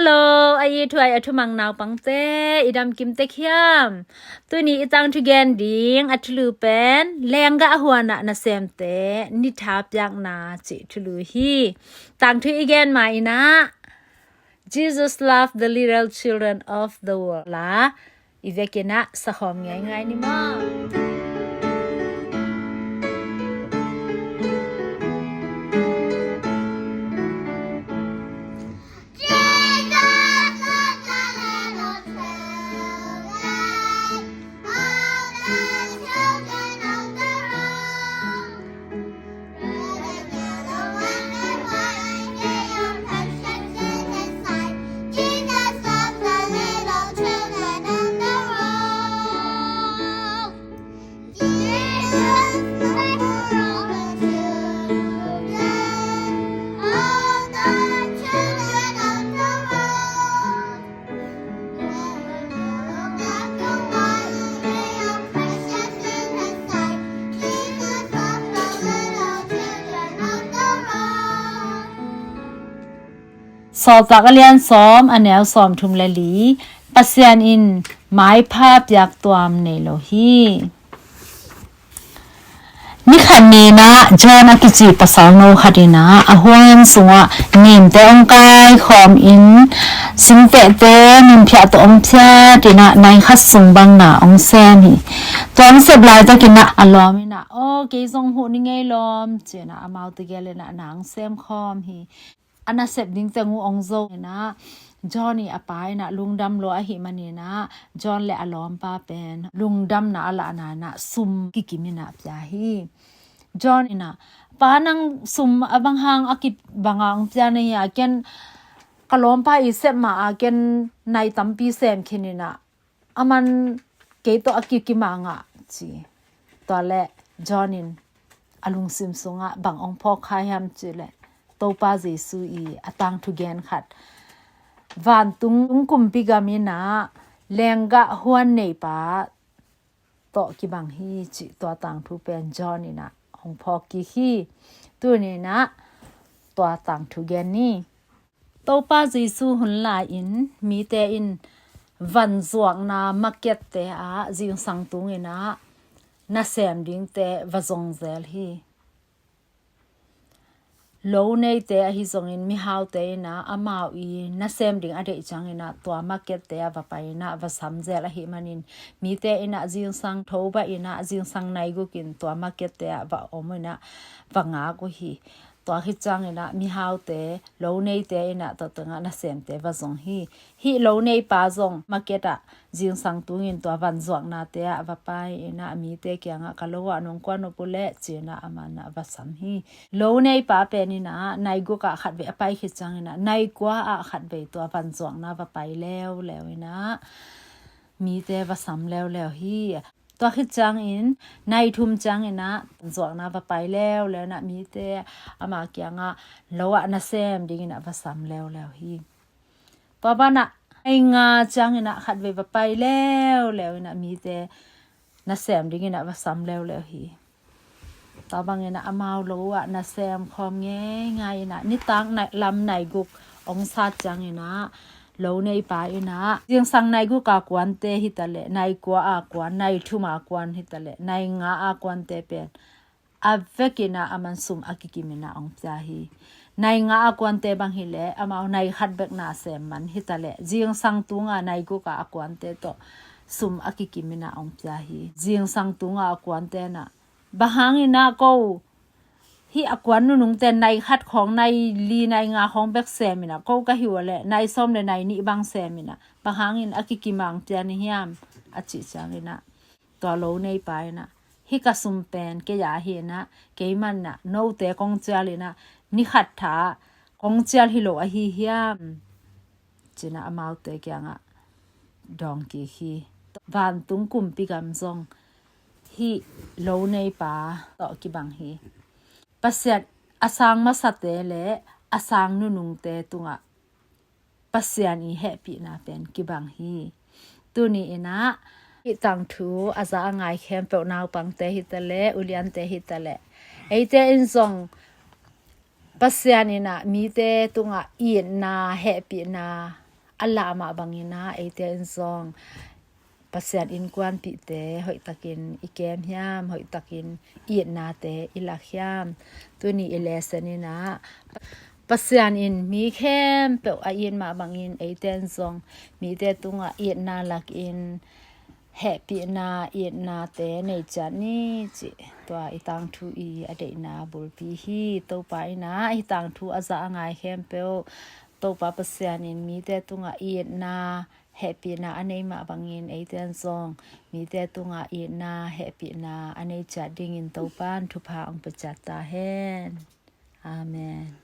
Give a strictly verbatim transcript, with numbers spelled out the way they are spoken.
Hello, a ithuai a thumang naupangte, i damkim tek hiam? Tuni i tangthu gen ding a thulu pen, lenggah huan ah nasemte nitha piakna cih thulu hi. Tangthu i gen ma-in ah, Jesus loved the little children of the world la, i vekin ah sakhawm ngeingai ni maw? Sawltak a lian sawm, a neu sawmthum le li. Pasian in maipha piak tuam nei lo hi. Ni khat ni-in ah John a kici pasal no khat in ah a huan sungah nimte hong kaikhawm in, singtehte nimphiah tawh hong phiat in ah nai khat sung bang na hong sem hi. Tua hong sep laitakin ah a lawm in ah, "Aw, kei zong huh ni ngei lawm," ci-in ah amaute gel in ah na hong sem khawm hi. A nasep ding teng uh hong zo in ah, John i a pa in ah lungdam lo ahih manin ah, John le a lawmpa pen lungdamna a lahna in ah sum kikim in ah pia hi. John in ah, "Pa, nang sum a bang hang a kip banga hong pia na hia? Ken ka lawmpa i sep ma-a ken nai tampi sem khin in ah, aman kei tawh a kikim a ngah," ci. Tua leh John in a lungsim sungah bang hong phawk kha hiam cih leh, Topa Jesu i a tangthu gen khat, vantung kumpi gam in ah lenggah huan neipa tawh kibang hi cih tua tangthu pen John in ah hong phawk kik hi. Tuni in ah tua tangthu gen ni. Topa Jesu hun lai-in mite in vanzuakna market-te ah zingsang tung in ah nasem dingte va zong zel hi. Lo neite ahi zongin mihaute in ah amau i nasem ding a deih ciangin ah tua market-te ah va pai in ah va sam zel ahih manin mite in ah zingsang thobah in ah zingsang naiguk in tua market-te ah va om in ah va ngak uh hi. Tua khit ciangin ah mihaute, lo neite in ah tua tengah nasemte va zong hi. Hih lo neipa zong market ah zingsang tungin tua vanzuaknate ah va pai in ah mite kiangah, "Ka lo ah nong kuan uh puleh," ci-in ah aman ah va sam hi. Lo neipa pen in ah nai guk ah khatvei a pai khit ciangin ah nai kua ah khatvei tua vanzuakna va pai leuleu in ah mite va sam leuleu hi. Tua khit ciangin nai thum ciangin ah vanzuakna va pai leuleu in ah mite ama kiangah, "Lo ah nasem dingin ah va sam leuleu hi." Tua banah nai nga ciangin ah khatvei va pai leuleu in ah mite nasem dingin ah va sam leuleu hi. Tua bangin ah amau lo ah nasem khawm ngeingai in ah nitak nai, lam nai guk hong sat ciangin ah lo neipa in ah zingsang nai guk a kuante hitaleh, nai kua a kuan, nai thum a kuan hitaleh, nai nga a kuante pen a vekin ah aman sum a kikim in ah hong pia hi. Nai nga a kuante bang hileh amau nai khat bek nasem man hitaleh, zingsang tunga nai guk a a kuante tawh sum a kikim in ah hong pia hi. Zingsang tunga a kuante in ah, "Bang hangin ah ko hih a kuan nunungte nai khat khawng, nai li, nai nga khawng bek sem in ah, ko ka hi uh leh nai sawm le nai nih bang sem in ah, bang hangin a kikim a hong pia na hiam?" a cih ciangin ah tua lo neipa in ah, "Hih ka sum pen kei a hi in ah, kei man ah note kong cial in ah ni khat tha kong cial hi lo ahi hiam?" ci-in ah amaute kiangah dawng kik hi. Vantung kumpi gam zong hih lo neipa tawh kibang hi. Pasian a sang masate le a sang nunungte tungah Pasian i hehpihna pen kibang hi. Tuni in ah hih tangthu a za a ngai khempeuh, naupangte hitaleh, uliante hitaleh, eite in zong Pasian in ah mite tungah itna, hehpihna a lah mah bangin ah eite in zong Pasian innkuanpihte hoihtakin i kem hiam, hoihtakin i itnate i lak hiam? Tuni i lesson in ah Pasian in mi khempeuh a it mah bangin eite in zong mite tungah itna lakin hehpihna itnate nei ciat ni cih tua i tangthu i a deihna bulpi hi. Topa in ah i tangthu a za a ngai khempeuh Topa Pasian in mite tungah itna hehpihna a nei mah bangin eite in zong mite tungah itna hehpihna a nei ciat dingin Topa in thupha hong pia ciat ta hen. Amen.